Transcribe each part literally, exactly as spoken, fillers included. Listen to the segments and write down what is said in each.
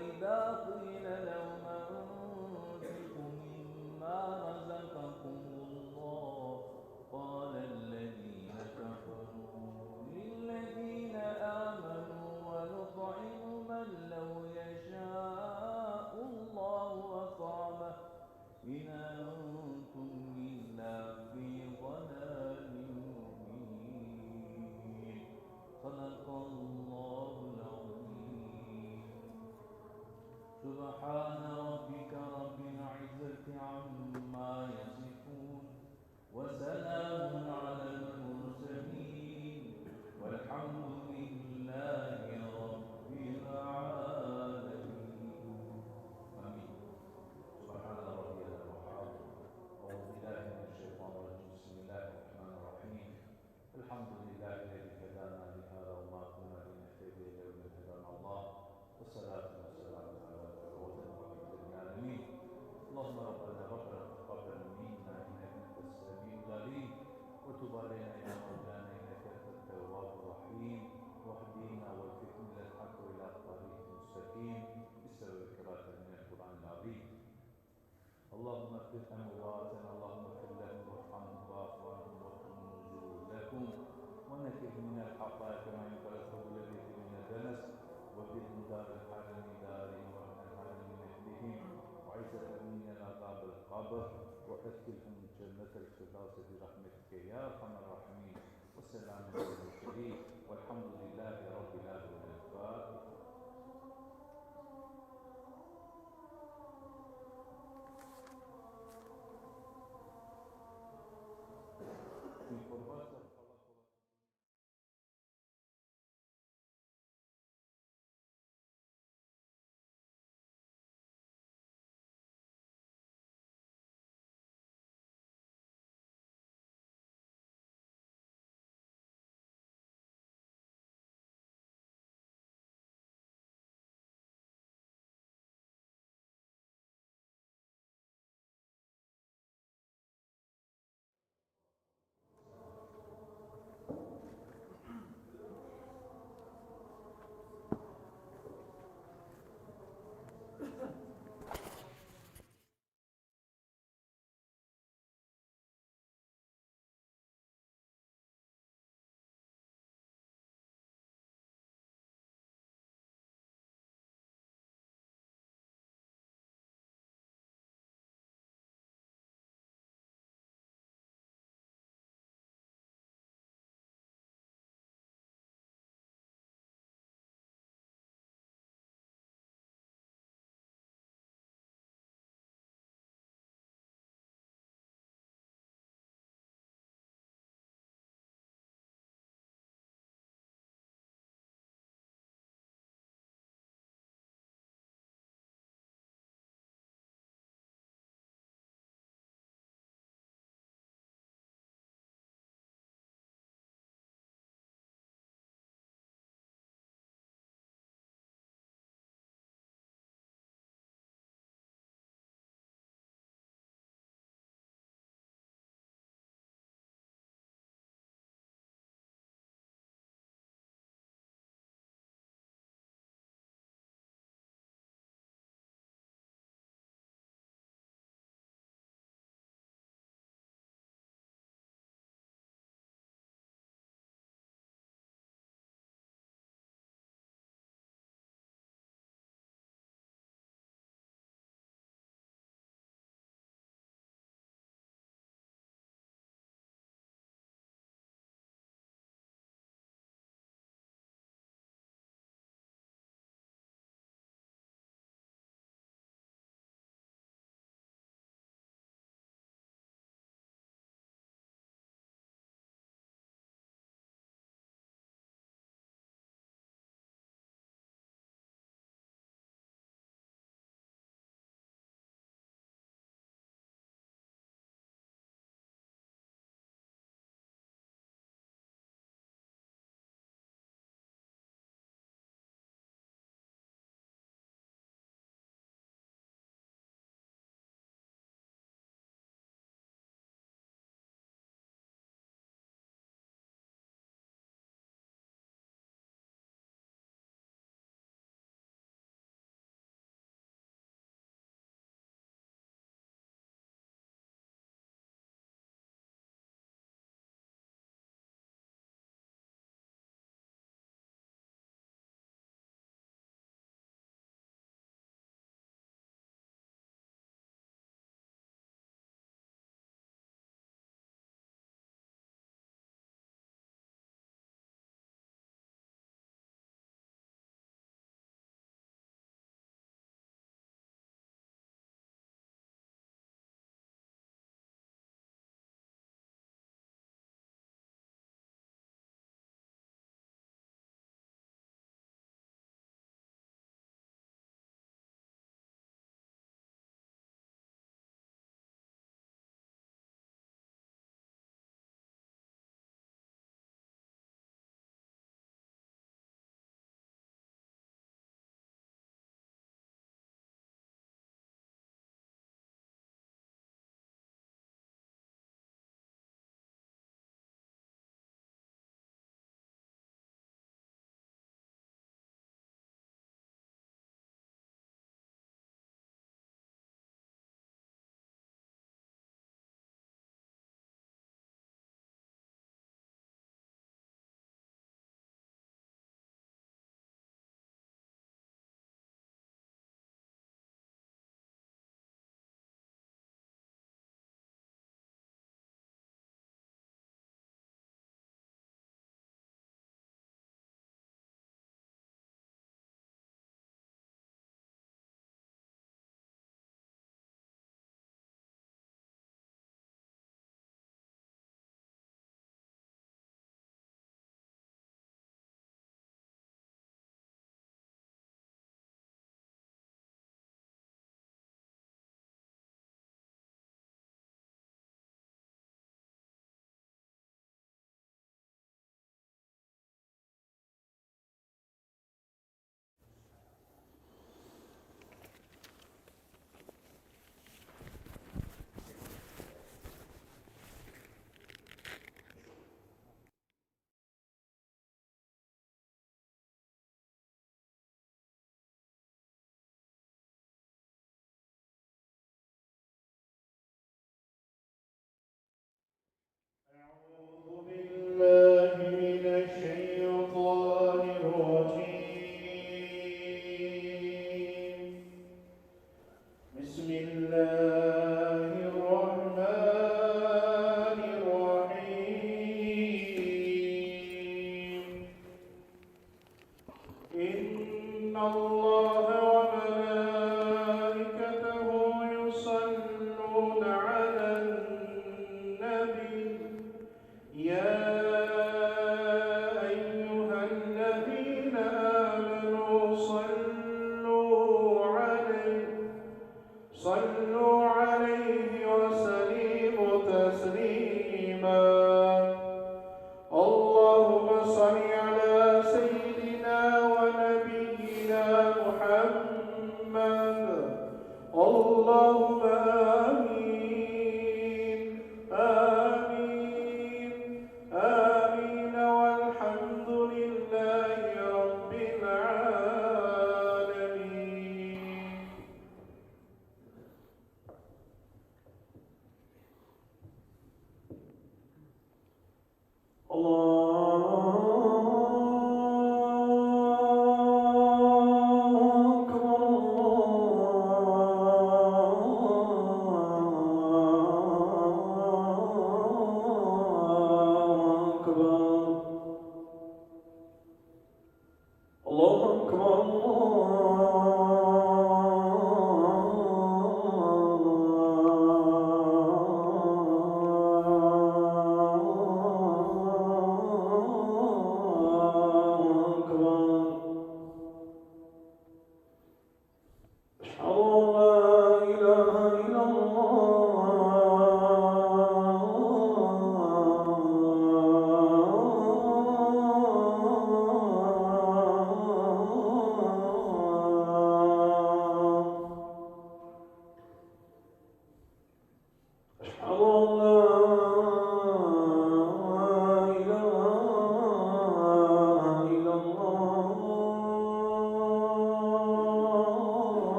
إذا قيل لهم أنفقوا مما رزقكم الله قال الذين كفروا للذين آمنوا ونطعم من لو يشاء الله أطعمه إن أنتم إلا في ضلال مبين. صدق الله العظيم. سبحان ربك رب العزة عما يصفون، وسلام على المرسلين، والحمد لله رب العالمين. آمين. سبحان ربي الأعلى. أعوذ بالله من الشيطان الرجيم. بسم الله الرحمن الرحيم. الحمد لله الذي هدانا لهذا وما كنا لنهتدي لولا أن هدانا الله، والصلاة والسلام على المبعوث رحمة للعالمين. اللهم ربنا، ربنا تقبل منا إنك أنت السميع العليم، وتب علينا يا مولانا إنك أنت التواب الرحيم، واهدنا ووفقنا إلى الحق وإلى طريق مستقيم بسبب قراءة من القرآن العظيم. اللهم اغفر أمواتنا، اللهم اغفر لهم وارحمهم واعف عنهم واكرم نزلهم، ونقهم من الخطايا كما ينقى الثوب الأبيض من الدنس، وأبدلهم دار الحرم دارهم وأهلا أهلا من أهلهم، وأعذهم من عذاب القبر، وأدخلهم جنة الفردوس برحمتك يا أرحم الراحمين. والسلام على المرسلين، والحمد لله رب العالمين. الفاتحة.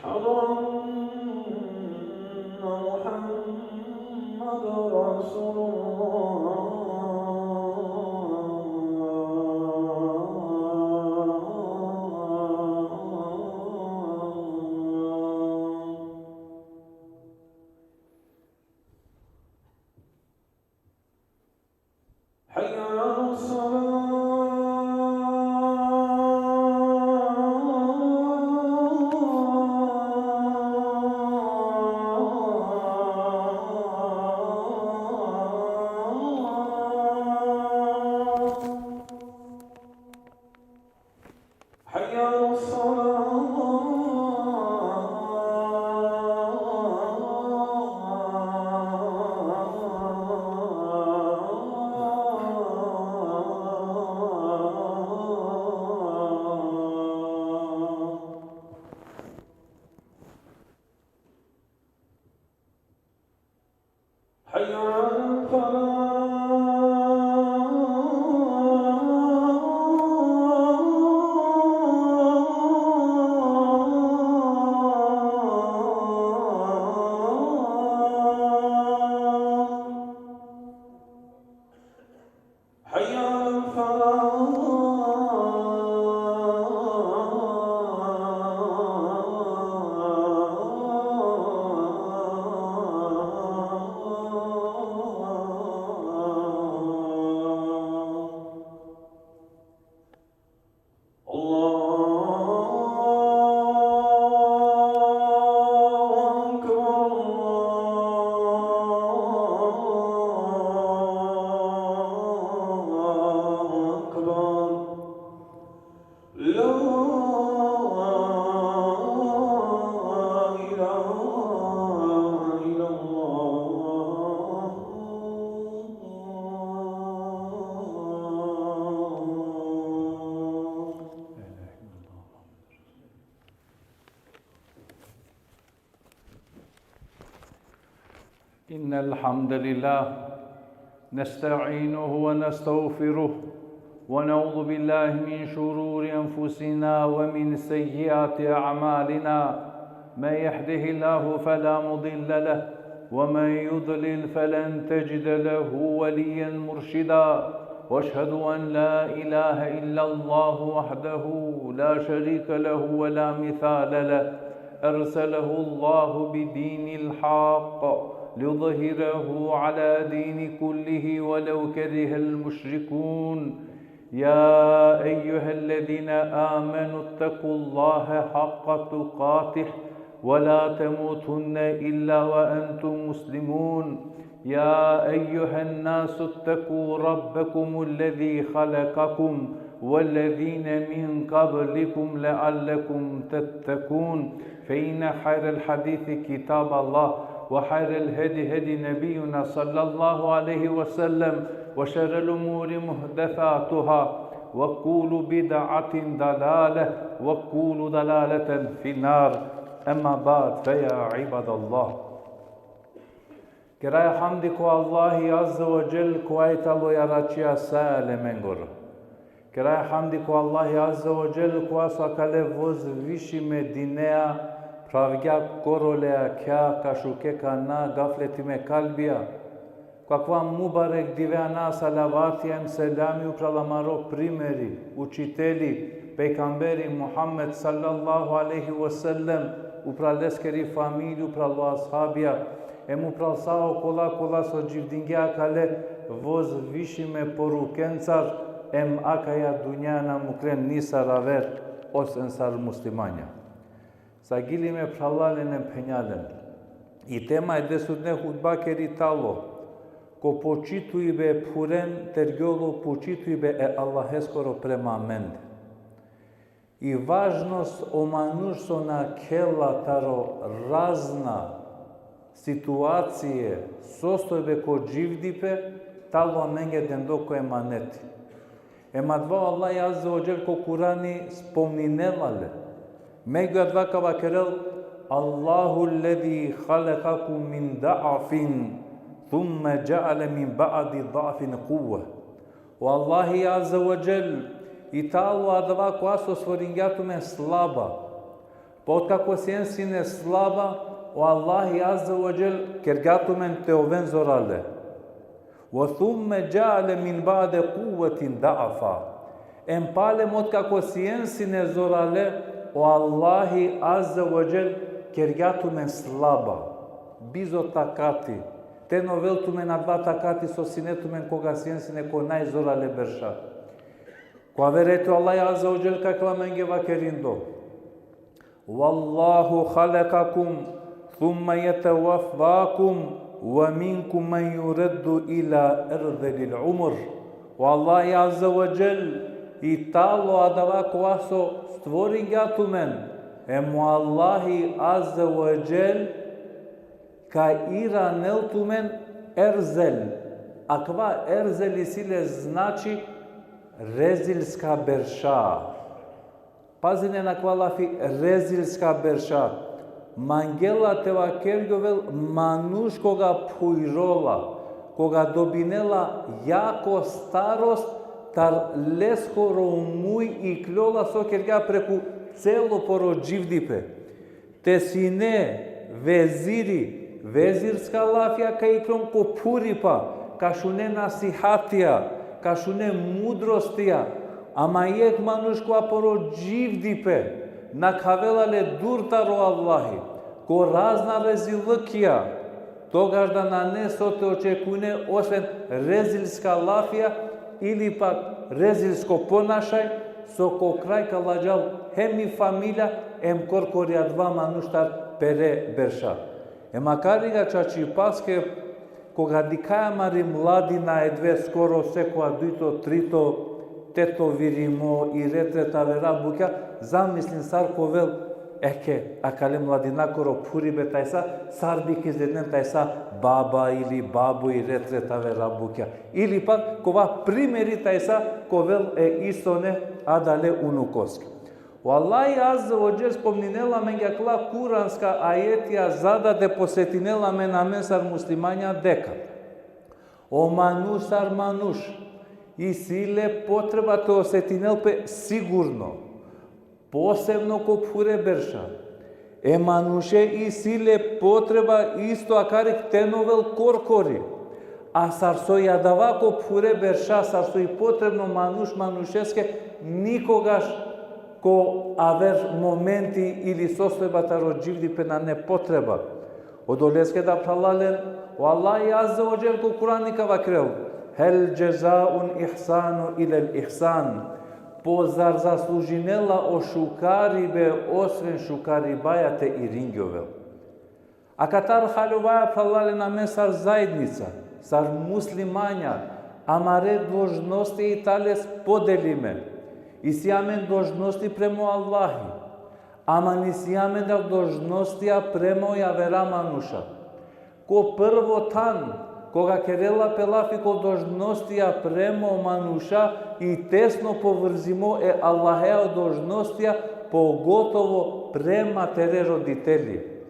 أشهد أن محمدا رسول الله. حي على الصلاة. حي على الصلاة. حي على الفلاح. حي على الفلاح. الله أكبر، الله أكبر. لا إله إلا الله. إن الحمد لله نستعينه ونستغفره، ونعوذ بالله من شرور أنفسنا ومن سيئات أعمالنا. من يهده الله فلا مضل له، ومن يضلل فلن تجد له وليا مرشدا. وأشهد أن لا إله إلا الله وحده لا شريك له ولا مثال له، أرسله الله بدين الحق ليظهره على دين كله ولو كره المشركون. يا أيها الذين آمنوا اتقوا الله حق تقاته ولا تموتن إلا وأنتم مسلمون. يا أيها الناس اتقوا ربكم الذي خلقكم والذين من قبلكم لعلكم تتقون. فإن خير الحديث كتاب الله، وخير الهدي هدي نبينا صلى الله عليه وسلم، وشر الأمور محدثاتها، وكل بدعة ضلالة، وكل ضلالة في النار. أما بعد، فيا عباد الله. Keraja hamdi ko Allahi Azze ve Dželle, kova i talo jaračija sa alemengoro. Keraja hamdi ko Allahi Azze ve Dželle, kova so akale vozvišime dinea phravgja korolea kja ka šuke kana gafletime kalbija. Ko akava mubarek dive ana salavati em selami upral amaro primeri, učiteli, pejgamberi Muhammed sallallahu alejhi ve sellem, upral leskeri familija, upral o ashabija, em upral sa okola kola so dživdingje akale vozvišime porukencar, em akaja dunja na muklen nisar aver, osven sar muslimanja. Sagili me phralalen em phenjalen. I tema e desudne hutbakeri talo: ko počitujbe phuren tergjol o počitujbe e Allaheskoro prema amende. I važnost o manuš so nakhela taro razna situacije, sostojbe ko dživdipe, talo amenge dendo ko emaneti. Em adava o Allahi Azze ve Dželle ko Kurani spomninela le. Megju adava ka vakerel: الله الذي خلقكم من ضعف ثم جعل من بعد ضعف قوة. O Allahi Azze ve Dželle i talo adava kova so stvoringja tumen slaba, Otkako sien sine slaba, o Allahi Azze ve Dželle kergja tumen te oven zorale. Ve thumme džale min ba'de kuvvetin da'fa. Em palem otkako sien sine zorale, o Allahi Azze ve Dželle kergja tumen slaba. Bizo takati. Te na ovel tumen adava takati so sine tumen koga sien sine ko najzorale berša. Ko aver ajeti o Allahi Azze ve Dželle ka kela amenge vakerindo: Vallahu halekakum, thumme jetevaffakum, ve minkum men jureddu ila erzeli l'umur. O Allahi Azze ve Dželle i talo adava kova so stvoringja tumen, em o Allahi Azze ve Dželle ka iranel tumen erzel. Akava erzel isi le znači rezilska berša. Pazinen akava lafi, rezilska berša. Mangela te vakergjovel manuš koga phujrola, koga dobinela jako starost, tar leskoro muj ikljola so kergja preku celo poro dživdipe. Te sine veziri, vezirska lafija ka ikljon ko phuripa, ka šune nasihatija, ka šune mudrostija, ama jekh manuš kova poro dživdipe nakhavela le dur taro Allahi, ko razna rezilukija, togaš da nane so te očekujne osven rezilska lafija ili pak rezilsko ponašaj, so ko kraj ka ladžal hem i familija, em korkori adava manuš tar pere berša. E makari ga čačipaske, koga dikhaja amari mladina, edve skoro sekova dujto, trito, tetovirimo i ret-ret avera bukja, zamislin sar ka ovel, eke, akale mladinakoro phuribe tajsa, sar bi ka izglednen tajsa baba ili babo i ret-ret avera bukja. Ili pak kova primeri tajsa ka ovel e isone adale unukoske. O Allahi Azze ve Dželle spomninela amenge akala kuranska ajetija za da te posetinela amen, amen sar muslimanja deka o manuš sar manuš isi le potreba te osetinel pe sigurno, posebno ko phure berša. E manuše isi le potreba isto akari te na ovel korkori. A sar so i adava ko phure berša, sar so i potrebno manuš manušeske, nikogaš ko aver momenti ili sostojba taro dživdipe nane potreba. Odoleske da phralalen, o Allahi Azze ve Dželle ko Kurani ka vakerel: Hel džezaul ihsanu illa l-ihsan. Po zar zaslužinela o šukaribe osven šukaribaja te iringjovel? Akatar haljovaja, phralalen, amen sar zaednica, sar muslimanja, amare dolžnosti i tale spodelime. Isi amen dolžnosti prema o Allahi, ama isi amen da dolžnostija prema o javera manuša. Ko prvo than, koga kerela pe lafi ko dolžnostija prema o manuša, i tesno povrzimo e Allahea dolžnostija, pogotovo prema tere roditeli.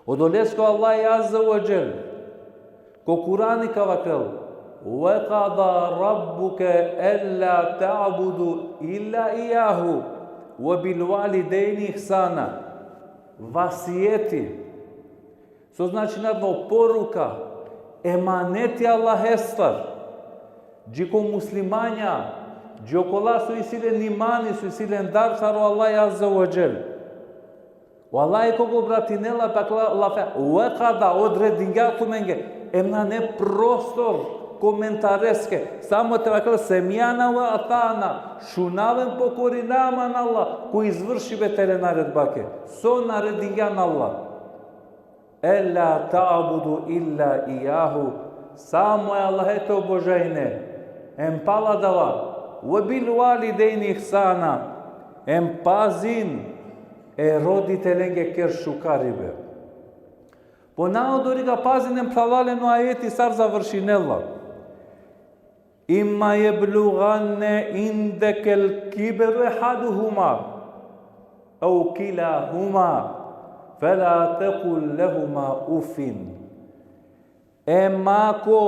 Odoleske o Allahi Azze ve Dželle ko Kurani ka vakerel: Ve kada rabbuke ella ta'budu illa ijahu ve bil validejni ihsana. Vasijeti. So znači adava? Poruka, emaneti Allahestar. Dži ko muslimanja, dži okola so isi len imani, so isi len dar taro Allahi Azze ve Dželle. O Allahi koga obratinela pe akala lafi, ve kada, odredingja tumenge, em nane prostor komentareske, samo te vakerel semiana ve atana, šunav em pokorinav man Allah, ko izvršibe tere naredbake. So naredingjan Allah? Ella ta'budu illa ijahu, samo e Allahe te obožajne, em pala adava, ve bil validejni ihsana, em pazin e roditelenge ker šukaribe. Po naodori ga pazinen, phralalen, o ajeti sar završinela. Imma jeblugganne indekel kiberu ehaduhuma, ev kilahuma, fela tekul lehuma uffin. Em ako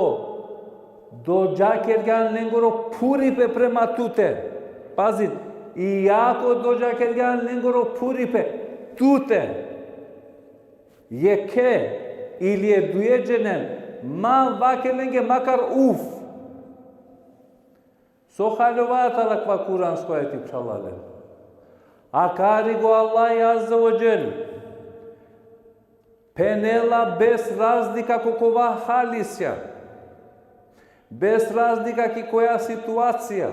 dodžakergjan lengoro phuripe prema tute. Pazin, i ako dodžakergjan lengoro phuripe, tute, jekhe ili e duje dženen, ma vaker lenge makar uf. So haljovaja taro akava kuransko ajeti, phralalen? Akari o Allah azze ve dželle phenela, bez razlika ko kova hali sian, bez razlika ki koja situacija,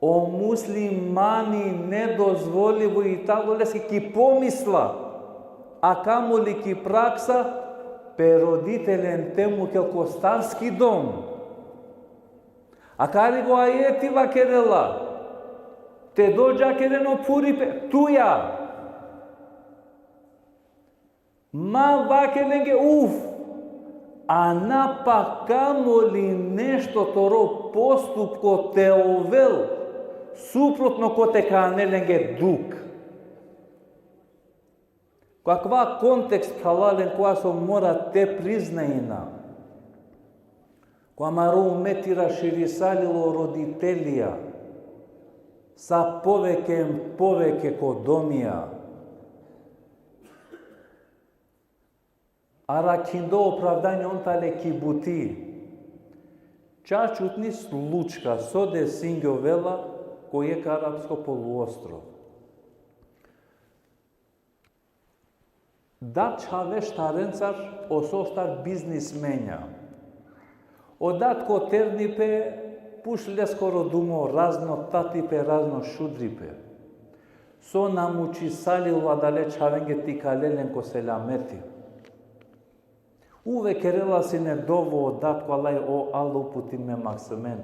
o muslimani nedozvolivo i tano leske ki pomisla, a kamoli ki praksa, pe roditelen te mukel ko starski dom. Akari o ajeti vakerela, te dodžakeren o phuripe tuja. Ma vaker lenge uf, a na pa kamoli nešto toro postupko te ovel suprotno kote ka anel lenge duk. Ko akava kontekst, phralalen, kova so mora te priznajna, ko amaro umeti raširisalilo roditelja, sa poveke, poveke ko domija. Arakhindo opravdanje on tale ki buti. Čačutni slučka so desingjovela ko jekh arapsko poluostrov. Dat čhave štarencar, o so štar biznismenja. O dat ko ternipe, puč leskoro dumo, razno tatipe, razno šudripe. So na mučisalilo adale čhavenge te ikalen len ko selameti. Uvek kerela sine dova o dat ko Allah: o Allah, uputin me maksime,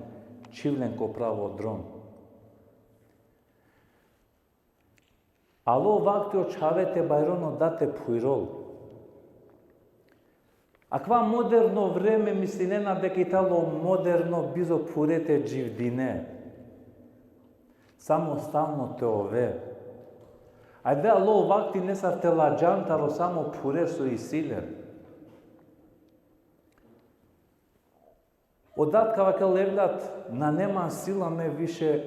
čhiv len ko pravo drom. Alo vakti o čhave te bajron, o dat te phujrol. Akava moderno vreme mislinena deka i tano moderno bizo phure te dživdine. Samostalno te ove. Ajde, alo vakti nesar te ladžan taro samo phure so isi len. O dat ka vakerel: evlat, nane man sila me više,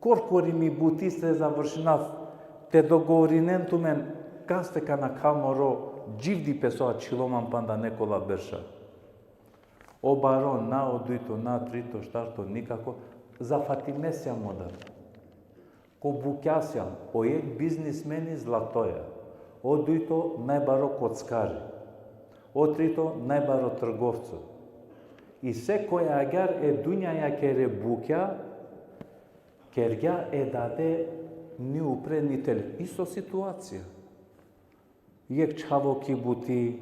korkori mi buti te završinav, te dogovorinen tumen kaste ka nakhav moro dživdipe so ačhilo man panda nekola berša. O baro na, o dujto na, trito, štarto nikako, zafatime sijam o dat. Ko bukja sijam, o jekh biznismeni zlatoja, o dujto najbaro kockari, o trito najbaro trgovco. I sekoj agjaar e dunjajakere bukja kergja e dade ni upre ni tele. Isto situacija. Jekh čhavo ki buti,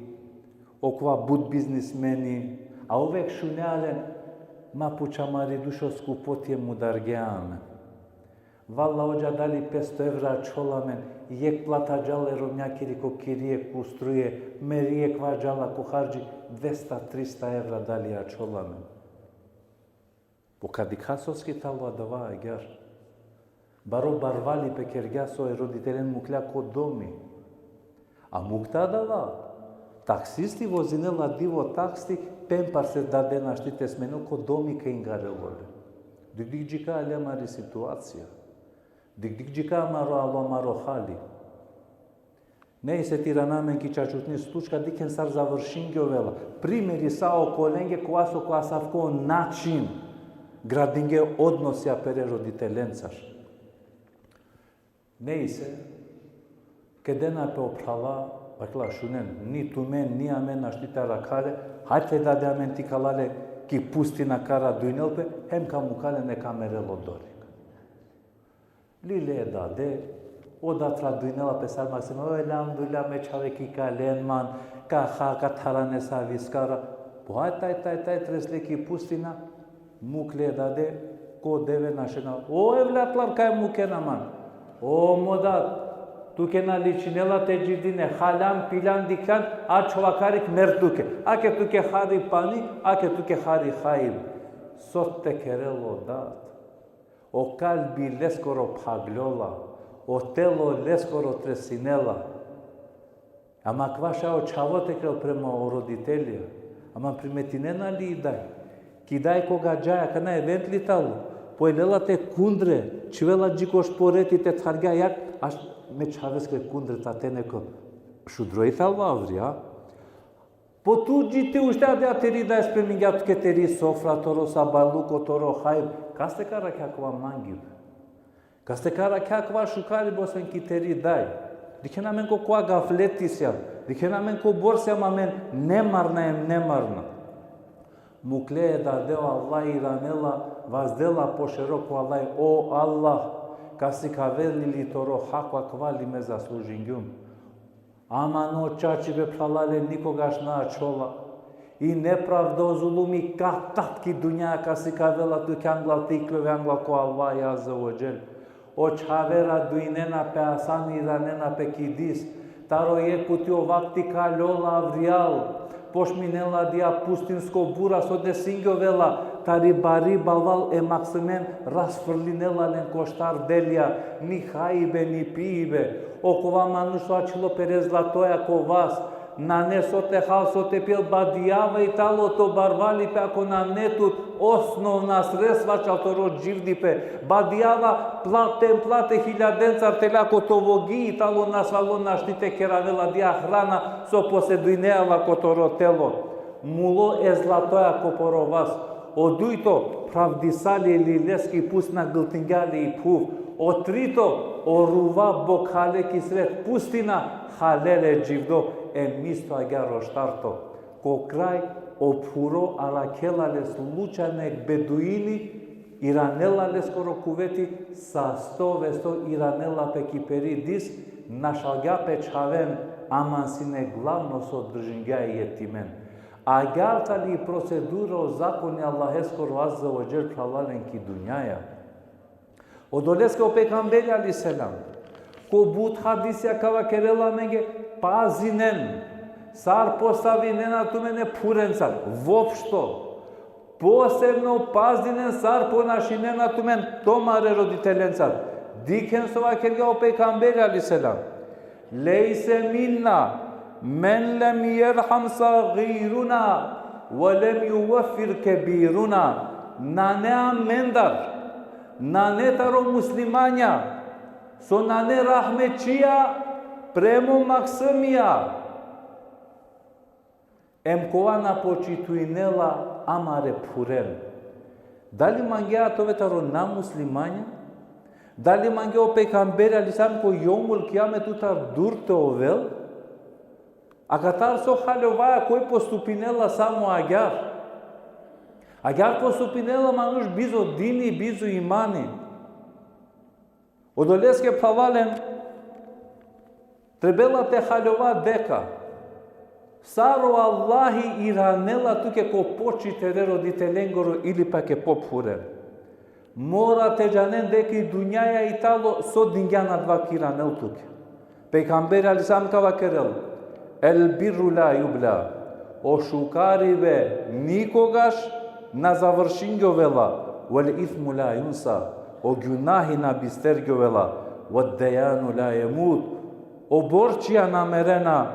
okova but biznismeni, a uvek šunea len: ma puča mari dušo, skupo ti e, mudargje amen. Valla, odža dali petsto evra ačhola amen, jekh plata džala e romnjakiri ko kirije, ko struje, meri jekh var džala ko hardži, dvesta, trista evra dali ačhola amen. Po ka dikha soske tano adava agjaar. Baro barvalipe kergja so e roditelen muklja ko domi. A mukta adava, taksisti vozinela divo taksi, pem parse dade našti te smenel, ko domi ka ingarel ole. Dik, dik džika ale amari situacija. Dik, dik džika amaro, alo amaro hali. Nejse, te irana amen ki čačutni slučka, dikhen sar završingjovela. Primeri sa okolenge kova so ko asavko način gradingje odnosija pere roditelencar. Nejse, kedena pe o phrala, vakerla: šunen, ni tumen, ni amen našti te arakha le, hajde dade amen te ikala le ki pustina, ka radujnel pe, hem ka mukha len, neka merel odori. Lile e dade, o dat radujnela pe sar maksime: o, elhamdulillah, me čhave ka ikalen man, ka ha, ka tharane sa viskara. Po haj taj, taj, taj, tresle ki pustina, mukle e dade, ko deve našena. O evlatlar, kaj mukena man? O mo dat, tuke na ličinela te dživdine, haljan, piljan, dikhlan, ačhova karik, mer tuke. Ake tuke hari pani, ake tuke hari hajb. So te kerel o dat? O kalbi leskoro phagljola, o telo leskoro tresinela. Ama kava šaj o čhavo te kerel prema o roditelja? Ama primetinena li i daj? Ki daj koga džaja, akana event li tano, polela te kundre, Čhivela dži ko šporeti te thargja jak, a me čhaveske kundre ta te neko šudroj talo avri, a? Po tu dži te uštea dea teri daj spremingja tuke teri sofra, toro sabajluko, toro hajb. Kaste ka rakja kova mangibe? Kaste ka rakja kova šukaribe osven ki teri daj? Dikhena amen ko kova gafleti sijam. Dikhena amen kobor sijam amen nemarna em nemarna. Mukle e dade o Allah iranela, vazdela po šero ko Allah: O Allah, ka sikavel li toro hako, akava li me zaslužingjum? Aman o čačibe, phralalen, nikogaš na ačhola. I nepravda, o zulumi katat ki dunja ka sikavela tuke anglal te iklove anglal ko Allah Azze ve Dželle. O čhavera duinena pe, a san iranena pe ki dis. Taro jekh puti o vakti ka ljola avrijal. Pošminela dija pustinsko bura so desingjovela, tari bari balval e maksimen rasfrlinela len ko štar delja, ni hajbe, ni pibe. Okova manuš so ačhilo pere zlatoja ko vas, nane so te hal, so te pijel, badijava i talo to barvalipe, ako nane tut osnovna sredstva čal toro dživdipe, badijava plate, plate hiljadencar telja ko to vogi i talo nasvalo našti te keravela dija hrana so posedujnela ko toro telo. Mulo e zlatoja ko poro vas. O dujto, pravdisali li leske i pustina, gltingja li i phuv. O trito, o ruva bokhale ki sred pustina, hale le dživdo, em isto agjaar o štarto. Ko kraj, o phuro arakhela le slučajno jekh beduini, iranela leskoro kuveti, sasto vesto iranela pe ki peri dis, našalgja pe čhaven, aman sine glavno so držingja e jetimen. Agjaar tali procedura, o zakoni Allaheskoro Azze ve Dželle, phralalen, ki dunjaja. Odoleske o pejgamberi alejhi selam ko but hadisija ka vakerela amenge: pazinen sar postavinena tumen e phurencar, vopšto. Posebno pazinen sar ponašinena tumen tumare roditelencar. Dikhen so vakergja o pejgamberi alejhi selam: Lejse minna men lem jerham sagiruna ve lem juvekir kebiruna. Nane amendar, nane taro muslimanja so nane rahmetčija premo maksimija, em kova na počitujnela amare phuren. Dali mangea te ove taro namuslimanja? Dali mangea o pejgamberi alejhi selam ko jomul kijamet tutar dur te ovel? Akatar so haljovaja, koj postupinela samo agjaar? Agjaar postupinela manuš bizo dini, bizo imani. Odoleske, phralalen, trebela te haljova deka sar o Allahi iranela tuke ko počit tere roditelengoro ili pak e pophure. Mora te džanen deka i dunjaja i talo so dingjan adava ka iranel tuke. Pejgamberi alejhi selam ka vakerel: El birru la jubla. O šukaribe nikogaš na završingjovela. Vel ismu la junsa. O gjunahi na bistergjovela. Vel dejanu la jemut. O borčija na merena.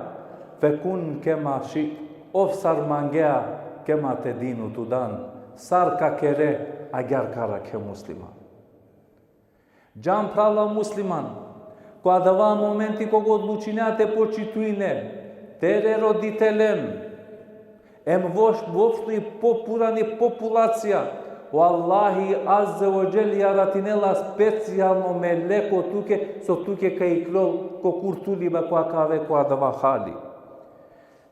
Fekun kema ši't. Ov sar mangea, kema tedinu tudan. Sar ka kere, agjaar ka rakhe, musliman. Džan, phrala musliman, ko adava momenti koga odlučinea te počitujne tere roditelen, em voš-, voopšto i popurani populacija, o Allahi Azze ve Dželle jaratinela specijalno meleko tuke, so tuke ka iklol ko kurtuliba koja ka ave ko adava hali.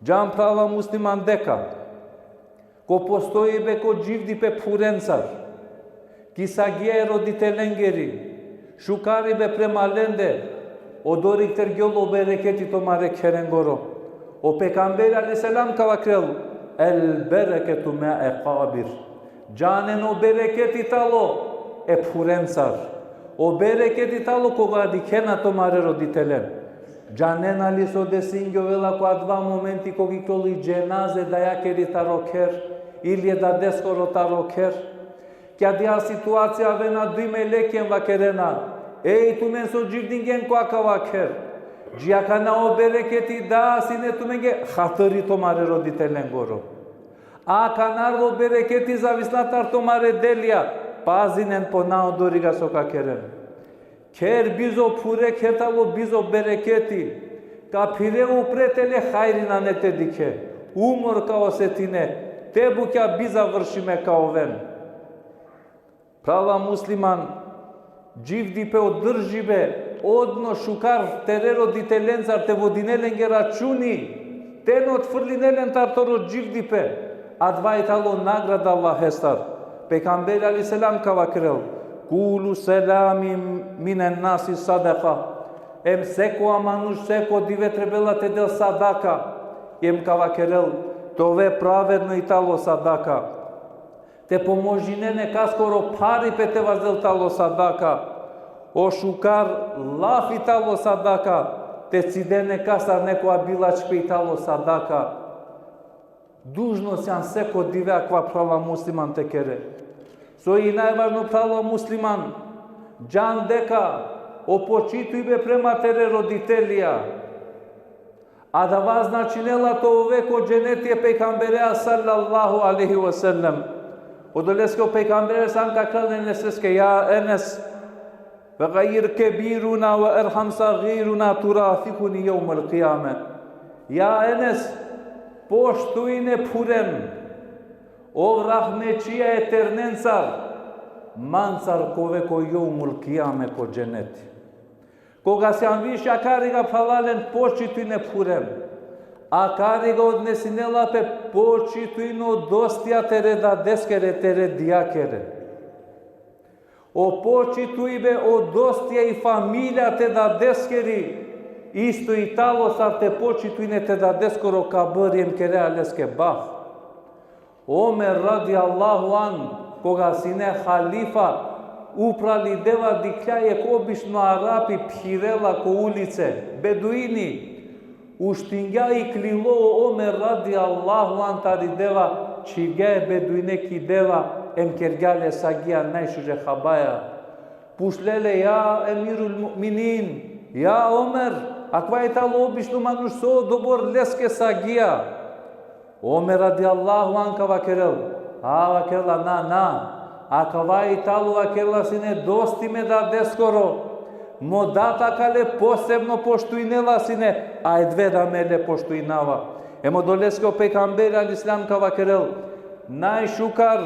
Džan, phrala musliman, deka ko postojibe ko dživdipe phurencar, ki sagija e roditelengeri, šukaribe prema lende, odori tergjol o bereketi tumare kherengoro. O pejgamberi alejhi selam ka vakerel: El bereketu me e kabir. Džanen, o bereketi talo e phurencar. O bereketi talo koga dikhena tumare roditelen. Džanena li so desingjovela ko adava momenti koga iklol i dženaze dajakeri taro kher, ili e dadeskoro taro kher? Ki adija situacija avena duj meleki em vakerena: Ej, tumen so dživdingjen ko akava kher, dži akana o bereketi da sine tumenge hatiri tumare roditelengoro. Akana o bereketi zavisna tar tumare delja, Pazinen po naodoriga so ka keren. Kher bizo phure, kher talo bizo bereketi. Ka phire upre, tele hajri nane te dikhe. Umor ka osetine. Te bukja bizavršime ka oven. Phrala musliman, dživdipe, održibe, odnos šukar tere roditelencar, te vodine lenge računi, te na otfrline len tar toro dživdipe. Adava i talo nagrada Allahestar. Pejgamberi alejhi selam ka vakerel: "Kullu selami minen nasi sadaka." Em seko manuš, seko dive trebela te del sadaka. Em ka vakerel: "Te ove pravedno, i talo sadaka." Te pomožine nekaskoro pharipe, te vazdel, i talo sadaka. O šukar lafi, i talo sadaka. Te cide nekastar nekoja bilačpe, i talo sadaka. Dužno sian seko dive akava, phrala musliman, te kere. So i najvažno, phrala musliman, džan deka o počitujbe prema tere roditelja, adava značinela te ove ko dženeti e pejgambereja sallallahu alejhi ve sellem. Odoleske o pejgamberi sam ka vakerel Eneseske: "Ja Enes, ve gajjir kebirana ve erham sagirana, turafikuni jevmel kijame." Ja Enes, poštujne phuren, ov rahmetčija e ternencar, mancar ka ove ko jevmul kijame ko dženeti. Koga sian više akariga, phralalen, počitujne phuren, akariga odnesinela pe počitujno dostija tere dadeskere, tere dijakere. O počitujbe, o dostija i familija te dadeskeri, isto i talo sar te počitujne te dadeskoro kabri em kerea leske bah. Omer radijallahu anh, koga sine halifa, upral i deva, dikhlja jekh obično Arapi phirela ko ulice, beduini. Uštingja, iklilo o Omer radijallahu anh tari deva, čhivgja e beduine ki deva, em kergja le sagija najšuže habaja. Pučle le: "Ja emirul mu'minin, ja Omer, akava i talo obično manuš, so dobor leske sagija?" Omer radijallahu anh ka vakerel, a vakerela: "Na, na, akava i talo", vakerela, "sine dosti me dadeskoro. Mo dad akale posebno poštujnela sine, a edve da me le poštujnava." Em odoleske o pejgamberi alejhi selam ka vakerel: Najšukar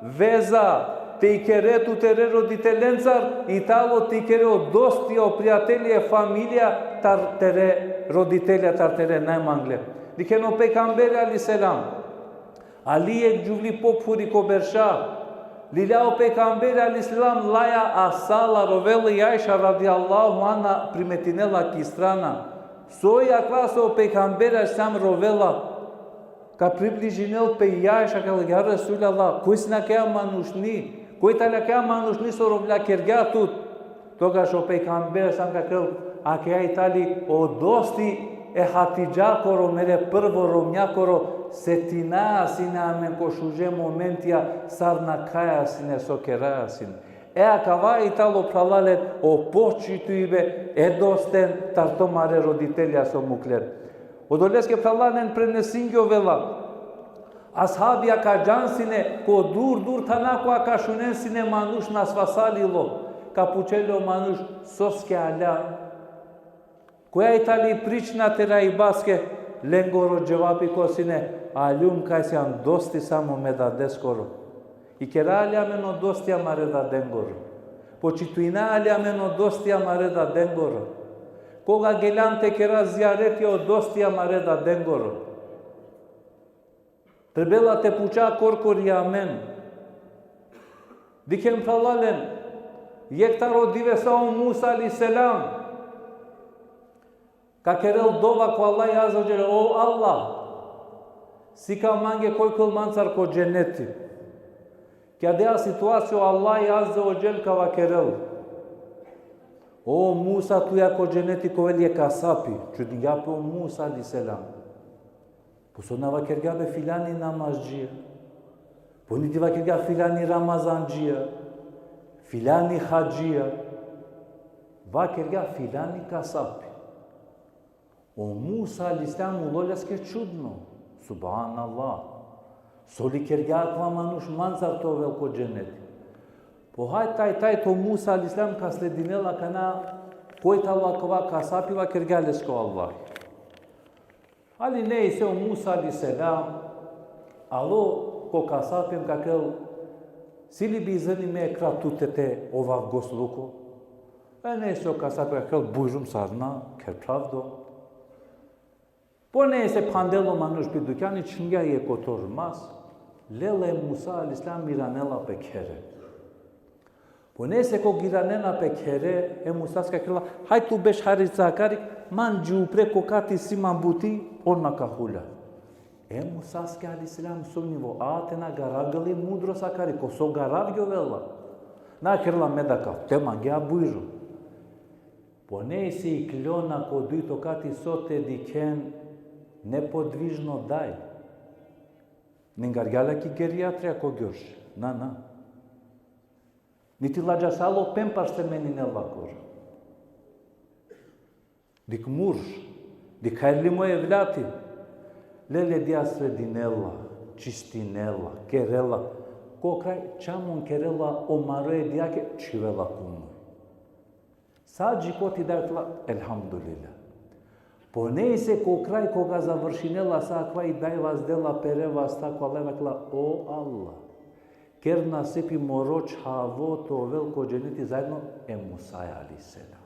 veza te ikere tu tere roditelencar, i talo te ikere o dosti, o prijatelji, e familija tar tere roditelja, tar tere najmangle. Dikhen o pejgamberi alejhi selam, ali jekh džuvli pophuri ko berša, lilja o pejgamberi alejhi selam, laja asala, rovela i Ajša radijallahu anha, primetinela ki strana. Soj akava so o pejgamberi alejhi selam rovela? Ka približinel pe i Ajša, ka vakerel: Ja Resulallah, koj sine akaja manušni? Koj tali akaja manušni so rovlja, kergja tut? Togaš o pejgamberi sam ka vakerel: Akaja i tali o dosti e Hatidžakoro, mere prvo romnjakoro, setinaja sine amen ko šuže momentija, sar nakhaja sine, so keraja sine. E akava i talo, phralalen, o počitujbe e dosten tar to mare roditelja so muklen. Odoleske, phralalen, prenesingjovela. Ashabija ka džan sine, ko dur, dur thana, koga ka šunen sine manuš nasvasalilo, ka pučel o manuš: Soske alja? Koja i tali prična tere ajbaske? Lengoro dževapi ko sine: Aljum kaj sian dosti samo me dadeskoro. Ikeraja li amen o dostija mare dadengoro? Počitujnaja li amen o dostija mare dadengoro? Koga geljan te kera zijareti o dostija mare dadengoro? Trebela te puča korkori amen. Dikhen, phralalen, jekh taro divesa o Musa alejhi selam ka kerel dova ko Allah azze ve dželle: O Allah, sika mange koj ka ovel mancar ko dženeti. Ki adaja situacija o Allah azze ve dželle ka vakerel: O Musa, tuja ko dženeti ka ovel jekh kasapi. Čudingja pe o Musa alejhi selam. Po so na vakergja be filani namazdžija? Po niti vakergja filani ramazandžija, filani hadžija. Vakergja filani kasapi. O Musa alejhi selam ulo leske čudno. Subhanallah. So li kergja akava manuš mancar te ovel ko dženeti? Po haj taj, taj to Musa alejhi selam ka sledinela kana koj talo akava kasapi, vakergja leske o Allah. Ali nejse, o Musa alejhi selam alo ko kasapi em ka kerel: Si li bi iznini me kera tute te ovav gosluko? E nejse, o kasapi ka kerel: Bujrum, sarina, ker pravdo. Po nejse, phandel o manuš pi dukjani, čhingja jekh kotor mas, lela e Musa alejhi selam, iranela pe khere. Po nejse, kog iranena pe khere, e Musaske kerela: Haj tu beš harica akari, man dži upre, ko kati si man buti, on ma ka hulja. E Musaske alejhi selam sumnjivo, a te na garavgjol i mudrost akari, ko so garavgjovela. Na kerela me da ka, te mangea bujrum. Po nejse, iklona ko dujto kati, so te dikhen, nepodvižno daj. Ningargja la ki gerijatrija ko gjorš. Na, na. Niti ladžasalo pempers te meninel lakoro. Dikh murš, dikh hajrli mo evladi. Lele dija sredinela, čistinela, kerela. Ko kraj čamon kerela o maro e dijake, čhivela ko muj. Sa dži koti daj tla, elhamdulillah. Po nejse, ko kraj koga završinela sa akava, i daj vazdela pere vasta ko Allah, vakerela: O Allah, ker nasepi moro čhavo te ovel ko dženeti zaedno e Musaja alejhi selam.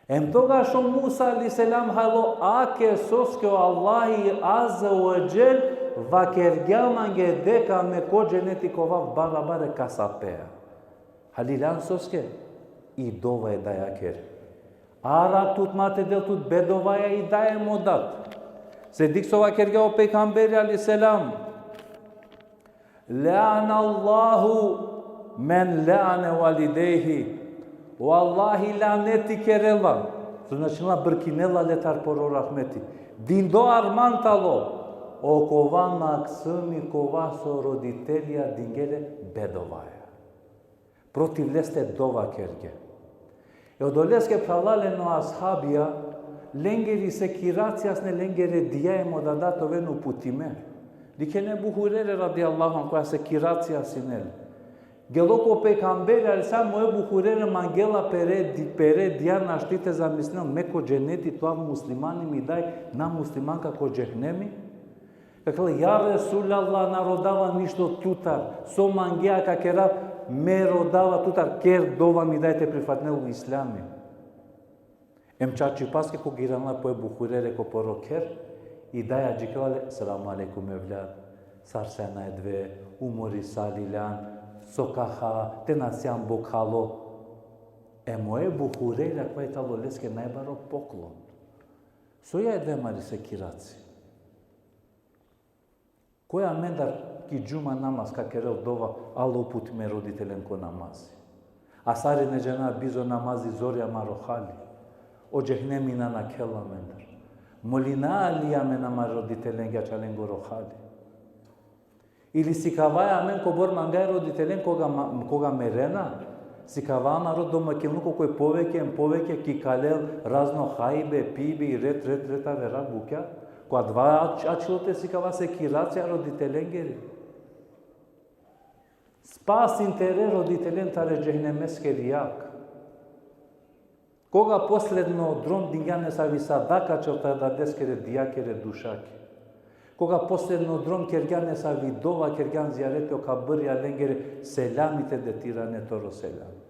Em togaš o Musa alejhi selam halo ake soske o Allahi azze ve dželle vakergja mange deka me ko dženeti ka ovav barabar e kasapea. Haliljan soske? I dova e dajakere. Ara tut ma te del tut bedovaja i daje mo dat. Se dikh so vakergja o pejgamberi alejhi selam: Le'anallahu men le'ane validejhi. O Allahi laneti kerela, so značinela brkinela le tar poro rahmeti. Dindo arman talo okova maksumi kova so roditelja dingje le bedovaja. Protiv leste dova kergje. E odoleske, phralalen, o ashabija, lengeri sekiracija sine, lengere dija em o dada te oven uputime. Dikhen e Ebu Hurejre radijallahu anhu, koja sekiracija sine le. Gelo ko pejgamberi alejhi selam, o Ebu Hurejre mangela pere, di-, pere dija, našti te zamislinel, me ko dženeti te ovav, muslimani mi daj, na muslimanka ko džehenemi. Ka kerel: Ja Resulallah, na rodava ništo tutar. So mangea ka kerav, me rodava tutar, ker dova mi daj te prifatinel o islami. Em čačipaske kog iranela po Ebu Hurejre ko poro kher, i daja džikela le: Selamu alejkum evlad, sar sena e dve, umori sa liljan, so ka ha, te na sijan bokhalo. Em o Ebu Hurejre, akava i talo leske najbaro poklon. So ja e dve mari sekiraci? Koj amendar ki džuma namaz ka kerel dova: Alo uput me roditelen ko namazi. A sarine džana bizo namazi zorja amaro hali. O džehenemi na nakhela amendar. Molina li amen amare roditelenge ačha lengoro hali? Ili sikavaja amen kobor mangaj roditelen koga ma-, koga merena? Sikava amaro domaćinluko koj poveke em poveke ka ikalel razno hajbe, pibe i ret, ret, ret avera bukja. Ko adava ač-, ačhilo te sikava sekiracija roditelengeri. Spasin tere roditelen tare džehenemeskeri jag. Koga posledno drom dingjan nesavi sadaka ačhel tare dadeskere, dijakere, dušake. Koga posledno drom kergjan nesavi dova, kergjan zijareti o kabrija lengere, selami te de tirane toro selami.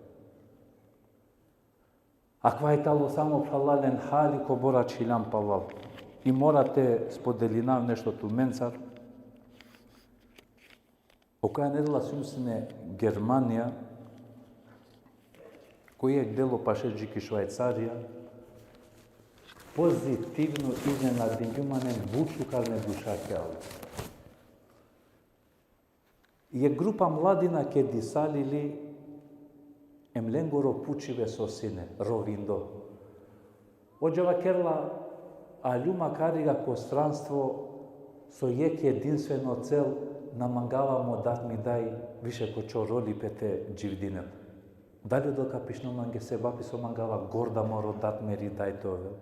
Akava i talo samo, phralalen, hali kobor ačhiljan palal. I mora te spodelinav nešto tumencar. Okova nedela sijum sine Germanija, ko jekh delo paše dži ki Švajcarija, pozitivno iznenadingjum, amen but šukar me dušake alo. Jekh grupa mladina kedisali li, em lengoro pučibe so sine, rovindo. O džava kerela: Aljum akariga ko stranstvo so jekh edinstveno cel, na mangava mo dat mi daj više ko čorolipe te dživdinel. Dali odol ka pišinel mange sebapi so mangava gorda moro dat meri daj te ovel?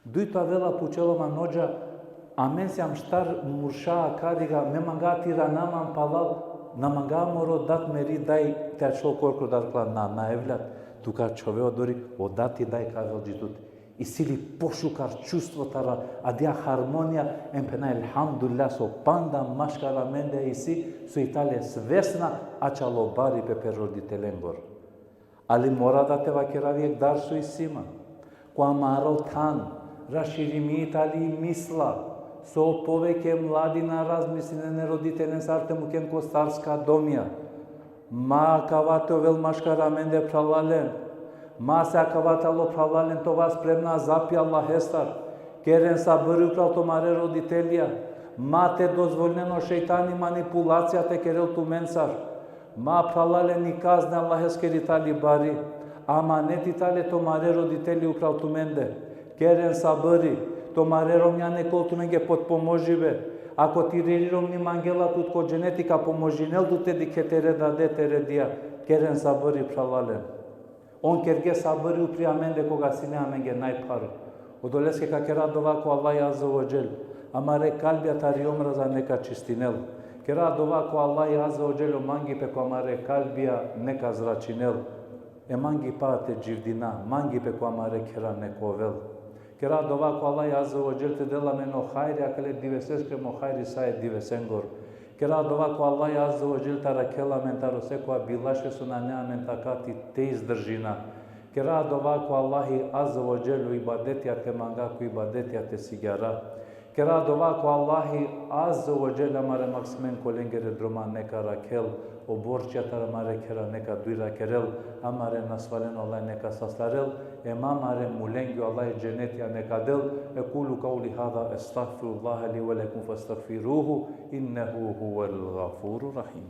Dujto avela, pučela man: Odža, amen sijam štar murša akariga, me manga te irana man palal, Na manga amaro dat meri daj te ačhol korkoro, dar kala na, na evlad, tu ka ačhove odori, o dati daj ka avel dži tut. Isi li pošukar čustvo taro adija harmonija, em phena elhamdulillah so panda maškar amende isi, so i tale svesna ačhalo baripe pe roditelengoro. Ali mora da te vakerav jekh dar so isi ma. Ko amaro than, raširimini tali misla, so poveke mladi na razmislinena e roditelensar te mukhen ko starska domija. Ma akava te ovel maškar amende, phralalen. Ma se akava tano, phralalen, te ova spremna azapi Allahestar. Keren sabri upral tumare roditelja. Ma te dozvolinen o šejtani manipulacija te kerel tumencar. Ma, phralalen, i kazna e Allaheskeri tali bari. Amaneti tale tumare roditelja upral tumende. Keren sabri. Tumare romnja neka ovel tumenge potpomožibe. Ako tiri romni mangela tut ko dženeti, ka pomožinel tut te dikhe tere dade, tere dija. Keren sabri, phralalen. On kerge sabri upri amende koga sine amenge najpharo. Odoleske ka kera dova ko Allahi Azze ve Dželle, amare kalbija tari omraza neka čistinel. Kera dova ko Allahi Azze ve Dželle, o mangipe ko amare kalbija neka zračinel. E mangipa te dživdina, mangipe ko amare khera neka ovel. Kera dova ko Allahi Azze ve Dželle te del amen o hajri akale diveseske em o hajri sa e divesengoro. Kera dova ko Allahi Azze ve Dželle te arakhel amen taro sekova bilašve so nane amen takati te izdržina. Kera dova ko Allahi Azze ve Dželle o ibadetija te manga, ko ibadetija te sigjara. Kera dova ko Allahi Azze ve Dželle amare maksimen ko lengere droma neka arakhel, o borčija taro amare khera neka dujra kerel, amare nasvalen o Allahi neka sastarel, em amare mulengi o Allahi dženetija neka del. أقول قولي هذا أستغفر الله لي ولكم فاستغفروه إنه هو الغفور الرحيم.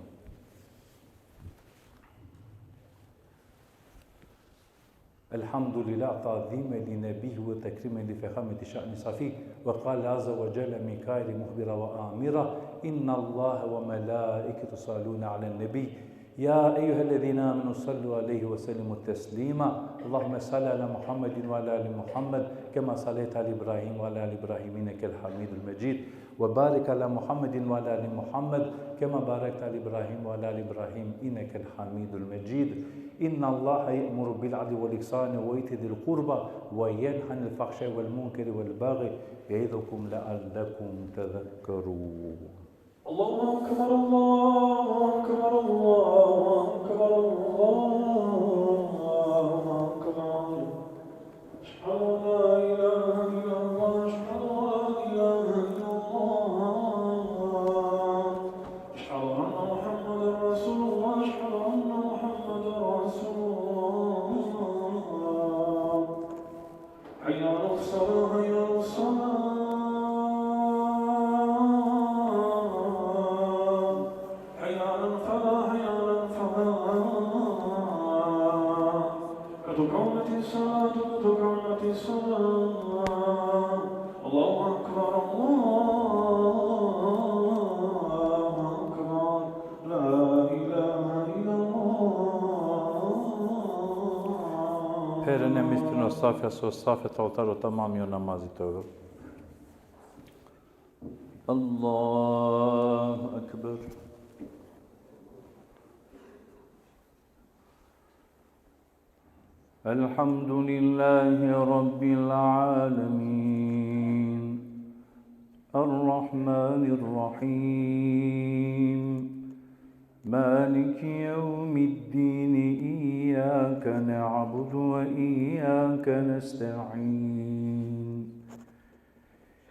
الحمد لله تعظيما لنبيه وتكريما لفخامة شأن صفيه. وقال عز وجل من قائل مخبرا وآمرا: إن الله وملائكته يصلون على النبي يا أيها الذين آمنوا صلوا عليه وسلموا تسليما. اللهم صل على محمد وعلى آل محمد كما صليت على إبراهيم وعلى آل إبراهيم إنك الحميد المجيد. وبارك على محمد وعلى آل محمد كما باركت على إبراهيم وعلى آل إبراهيم إنك الحميد المجيد. إن الله يأمر بالعدل والإحسان وإيتاء ذي القربى وينهى عن الفحشاء والمنكر والبغي يعظكم لعلكم تذكرون. الله أكبر، الله أكبر، الله أكبر، الله أكبر. أشهد أن لا إله إلا الله، أشهد أن لا إله إلا الله، أشهد أن محمدا رسول الله، أشهد أن محمدا رسول الله. حي على الصلاة، حي على الصلاة. حي على الفلاح، حي على الفلاح. قد قامت الصلاة، قد قامت الصلاة. الله أكبر، الله أكبر. لا إله إلا الله. Pherena e mislino safja, so safja talo taro tamami o namazi te ovel. الله أكبر. الحمد لله رب العالمين. الرحمن الرحيم. مالك يوم الدين. إياك نعبد وإياك نستعين.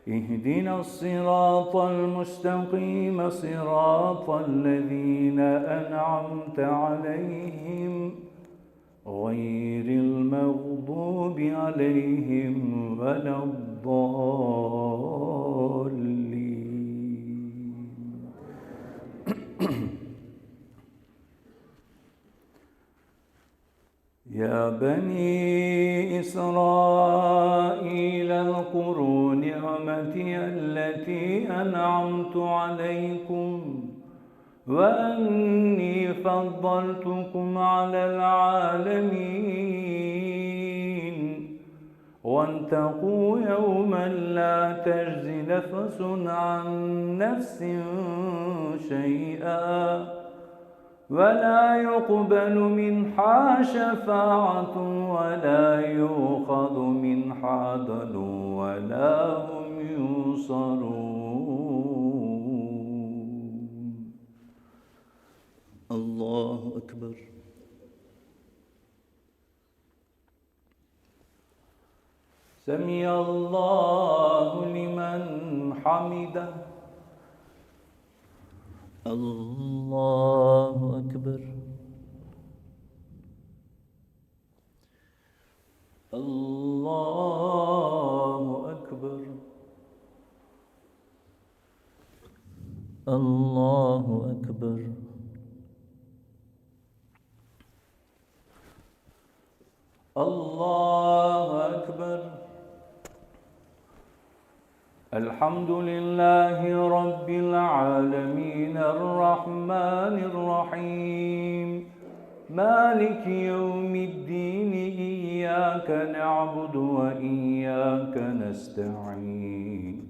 اهدنا الصراط المستقيم، صراط الذين أنعمت عليهم، غير المغضوب عليهم ولا الضالين. يا بني إسرائيل اذكروا نعمتي التي أنعمت عليكم وأني فضلتكم على العالمين. واتقوا يوما لا تجزي نفس عن نفس شيئا ولا يقبل منها شفاعة ولا يؤخذ منها عدل ولا هم ينصرون. الله أكبر. سمع الله لمن حمده. الله أكبر. الله أكبر. الله أكبر. الله أكبر. الحمد لله رب العالمين، الرحمن الرحيم، مالك يوم الدين، إياك نعبد وإياك نستعين،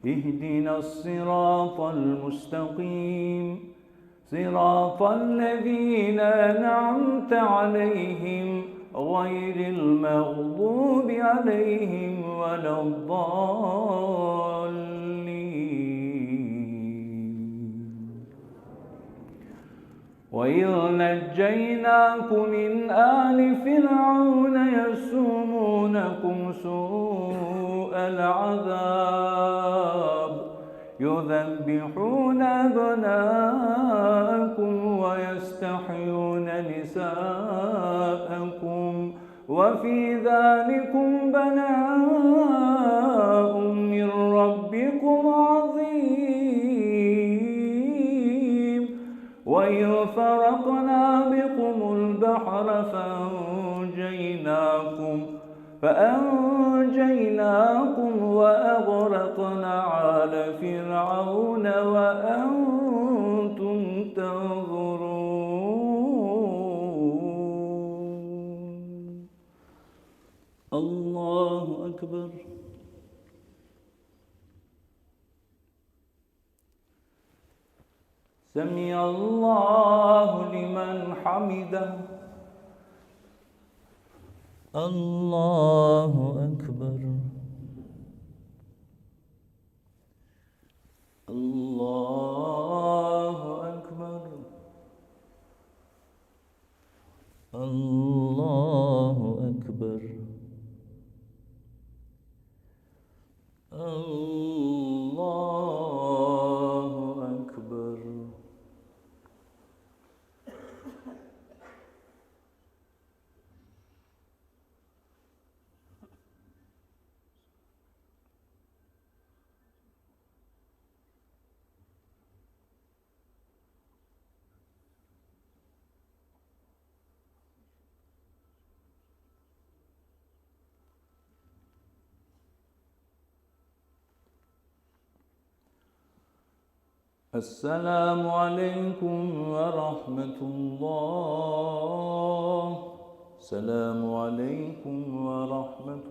اهدنا الصراط المستقيم، صراط الذين أنعمت عليهم، غير المغضوب عليهم ولا الضالين. وإذ نجيناكم من آل فرعون يسومونكم سوء العذاب يذبحون أبناءكم ويستحيون نساءكم وفي ذلكم بلاء من ربكم عظيم. وإذ فرقنا بكم البحر فأنجيناكم، فأنجيناكم وأغرقنا آل فرعون وأنتم تنظرون. الله أكبر. سمع الله لمن حمده. الله أكبر. الله أكبر. الله أكبر. الله أكبر. السلام عليكم ورحمة الله. السلام عليكم ورحمة